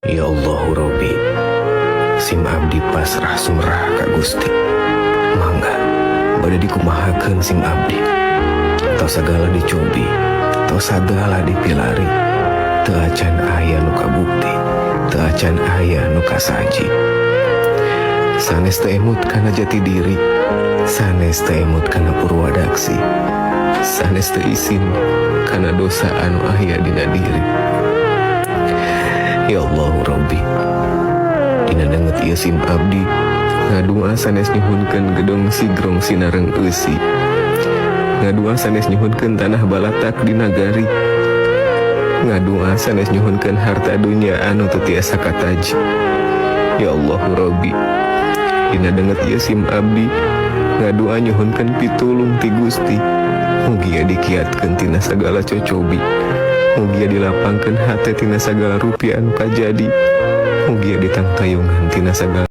Ya Allahu Robbi, sim abdi pasrah sumrah ka Gusti. Mangga bade dikumahakeun sim abdi? Tos sagala dicobi, tos sagala dipilari, teu acan aya nu kabukti, teu acan aya nu kasaji. Sanes teu emut kana jati diri, sanes teu emut kana purwadaksi, sanes teu isin kana dosa anu aya dina diri. Ya Allahu Rabbi, dina danget ieu sim abdi ngadua sanes nyuhunkeun gedong sigrong sinareng eusi, ngadua sanes nyuhunkeun tanah balatak di nagari, ngadua sanes nyuhunkeun harta dunya anu teu tiasa kataji. Ya Allahu Rabbi, dina danget ieu sim abdi ngadua nyuhunkeun pitulung ti Gusti. Mugia dikiatkeun tina sagala cocobi, mugia dilapangkeun hate tina sagala rupi anu kajadi, mugia ditangtayungan tina sagala